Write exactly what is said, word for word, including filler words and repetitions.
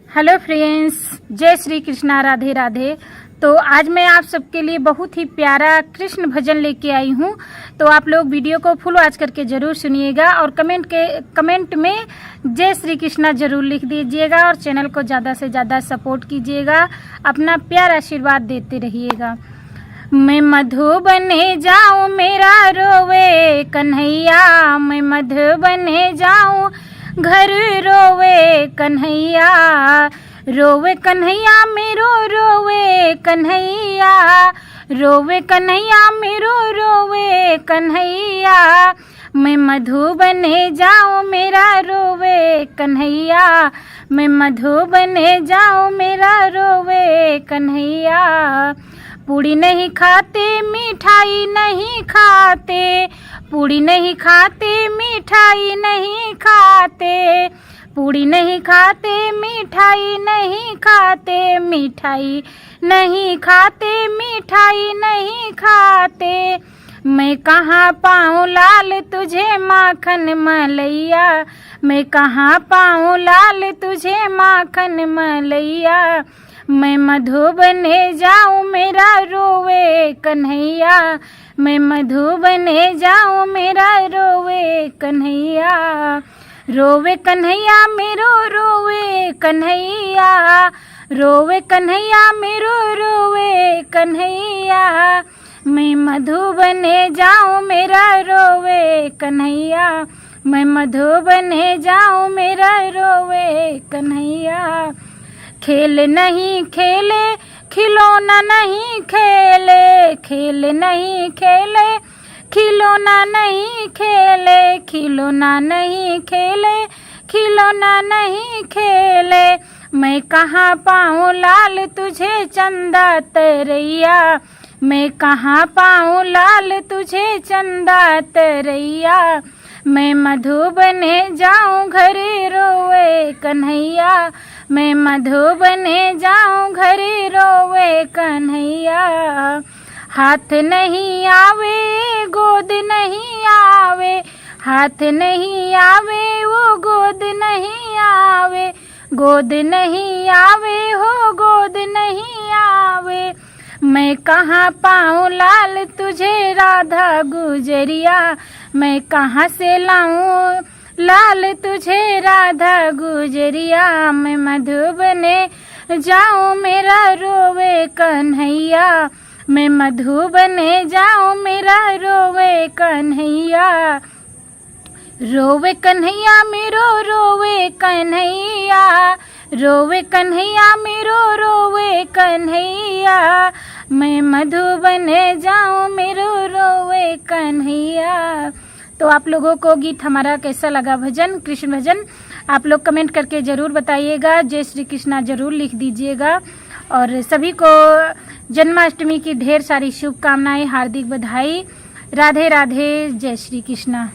हेलो फ्रेंड्स, जय श्री कृष्णा, राधे राधे। तो आज मैं आप सबके लिए बहुत ही प्यारा कृष्ण भजन लेके आई हूँ। तो आप लोग वीडियो को फुल वॉच करके ज़रूर सुनिएगा और कमेंट के, कमेंट में जय श्री कृष्णा ज़रूर लिख दीजिएगा और चैनल को ज़्यादा से ज़्यादा सपोर्ट कीजिएगा, अपना प्यारा आशीर्वाद देते रहिएगा। मैं मधुबने जाऊं, मेरा रोवे कन्हैया, मैं मधुबने जाऊं, घर रोवे कन्हैया, रोवे कन्हैया मेरो, रोवे कन्हैया, रोवे कन्हैया मेरो, रोवे कन्हैया। मैं मधुबने जाऊं, मेरा रोवे कन्हैया, मैं मधुबने जाऊं, मेरा रोवे कन्हैया। पूड़ी नहीं खाते, मिठाई नहीं खाते, पूड़ी नहीं खाते, मिठाई नहीं खाते, पूड़ी नहीं खाते, मिठाई नहीं खाते, मिठाई नहीं खाते, मिठाई नहीं खाते। मैं कहाँ पाऊँ लाल तुझे माखन मलैया, मैं कहाँ पाऊँ लाल तुझे माखन मलैया। मैं मधुबने जाऊं, मेरा रोवे कन्हैया, मैं मधुबने जाऊं, मेरा रोवे कन्हैया। रोवे कन्हैया मेरो, रोवे कन्हैया, रोवे कन्हैया मेरो, रोवे कन्हैया। मैं मधुबने जाऊं, मेरा रोवे कन्हैया, मैं मधुबने जाऊं, मेरा रोवे कन्हैया। खेल नहीं खेले, खिलौना नहीं खेले, खेल नहीं खेले, खिलौना नहीं खेले, खिलौना नहीं खेले, खिलौना नहीं खेले। मैं कहाँ पाऊँ लाल तुझे चंदा तरैया, मैं कहाँ पाऊँ लाल तुझे चंदा तरैया। मैं मधुबने जाऊं, घर रोवे कन्हैया, मैं मधुबने जाऊं, घर रोवे कन्हैया। हाथ नहीं आवे, गोद नहीं आवे, हाथ नहीं आवे, वो गोद नहीं आवे, गोद नहीं आवे हो, गोद नहीं आवे। मैं कहाँ पाऊँ लाल तुझे राधा गुजरिया, मैं कहाँ से लाऊं लाल तुझे राधा गुजरिया। मैं मधुबने जाऊं, मेरा रोवे कन्हैया, मैं मधुबने जाऊं, मेरा रोवे कन्हैया। रोवे कन्हैया मेरो, रोवे कन्हैया, रोवे कन्हैया मेरो, रोवे कन्हैया। मैं मधुबने जाऊं, मेरो रोवे कन्हैया। तो आप लोगों को गीत हमारा कैसा लगा, भजन, कृष्ण भजन, आप लोग कमेंट करके ज़रूर बताइएगा। जय श्री कृष्णा ज़रूर लिख दीजिएगा। और सभी को जन्माष्टमी की ढेर सारी शुभकामनाएं, हार्दिक बधाई। राधे राधे, जय श्री कृष्णा।